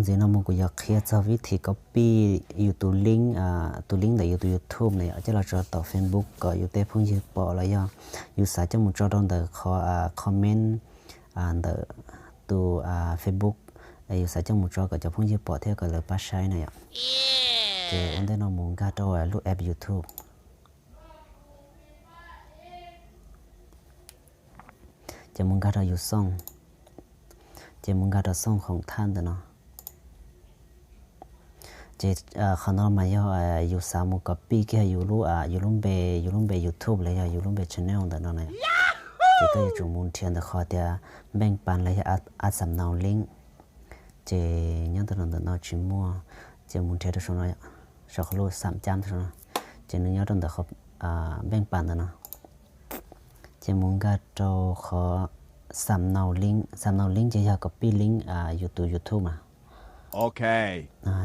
Ntxiv no mus kuv yuav qhia txog vib thim copy yus tus link, tus link ntawm yus tus YouTube na yom, coj los tso tom Facebook kom yus tej phooj ywg pom los yog yus xav coj mus tso rau ntawm qhov comment ntawm tus Facebook, yus xav coj mus tso kom cov phooj ywg pom thiab kom lawv pab saib na yom. Ces ua ntej no mus nkag rau lub app YouTube. Ces mus nkag rau yus xooj, ces mus nkag rau xooj khoom thaj ntawm no. Ces qhov no mas yog yus xav mus copy kiag yus lub, yus lub npe, yus lub npe YouTube los yog yus lub npe channel ntawm no na. Ces koj yuav tsum mus nrhiav ntawm qhov tias npeej pas los yog add some new link. Ces nyob ntawm no, ntawm no tsis muaj, ces mus nrhiav rau saum no, saum qhov lub xam cab no, ces nws nyob rau ntawm qhov npeej pas ntawm no. Ces mus nkag rau qhov some new link, some new link ces yog copy link yus tus YouTube mas.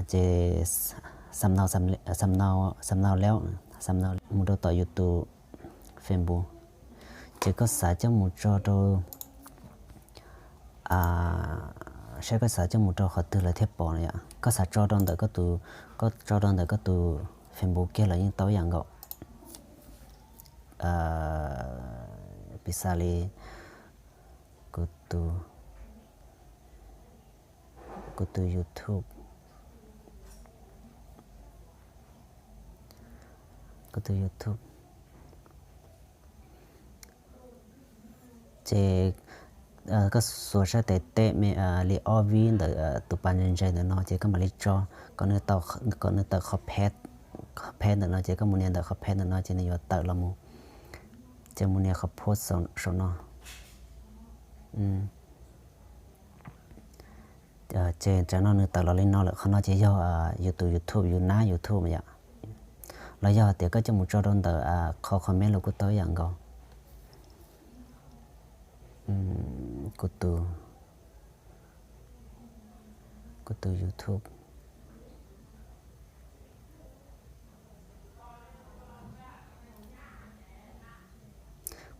Ces some new, some new, some new link, mus rau tom yus tus Facebook. Ces koj xav coj mus tso rau, saib koj xav coj mus rau qhov twg lawv thiaj pom no yom. Koj xav tso rau ntawm koj tus, koj tso rau ntawm koj tus Facebook kiag los yeej tau ib yam nkaus. Piv xam li kuv tus, kuv tus YouTube, kuv tus YouTube. Ces koj xuas sab tes tej me li ob vib ntawm tus pas ntse ntse ntawm no ces koj mam li tso kom nws tawm qhov peb, qhov peb ntawm no ces koj mus nias ntawm qhov peb ntawm no ces nws yuav tawm los mus. Ces mus nias qhov post saum no. Ces tam no nws tawm los li no lawm, qhov no ces yog yus tus YouTube, yus nab YouTube yom. Los yog tias koj coj mus tso rau ntawm qhov comment los kuj tau ib yam nkaus. Kuv tus, kuv tus YouTube.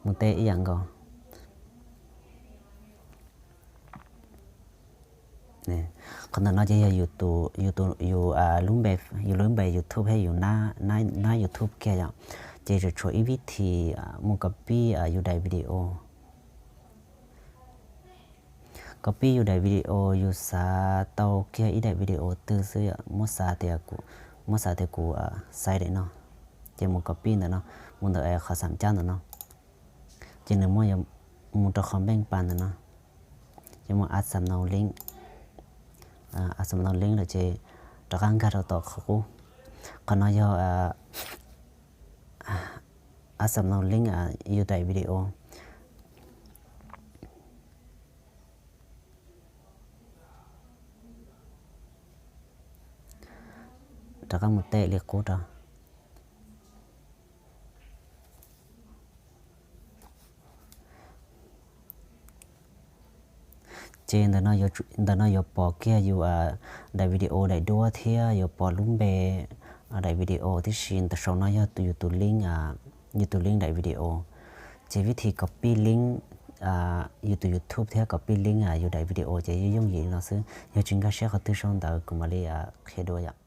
Mus tej ib yam nkaus. Qhov ntawm no ces yog yus tus, yus tus, yus lub npe, yus lub npe YouTube thiab yus nab YouTube kiag yom. Ces tsuas tshuav ib vib thim mus copy yus daim video. Copy yus daim video, yus xav tau kiag ib daim video twg xwb yom, muab xav tias kuv, muab xav tias kuv xaiv daim no, ces mus copy ntawm no, mus ntawm qhov xam cab ntawm no, ces nws muaj, mus rau qhov npeej pas ntawm no, ces mus add some new link, add some new link lawm ces rov qab nkag rau tom qhov qub. Qhov no yog add some new link yus daim video. Rov qab mus tej li qub rau. Ces ntawm no yuav pom kiag yus daim video daim duab thiab yuav pom lub npe daim video tib si. Ntawm saum no yog yus tus link, yus tus link daim video. Ces vib thim copy link, yus tus YouTube thiab copy link yus daim video ces yooj yim li no xwb. Yog tsis nkag siab qhov twg sau ntawv kuv mam li qhia dua yom.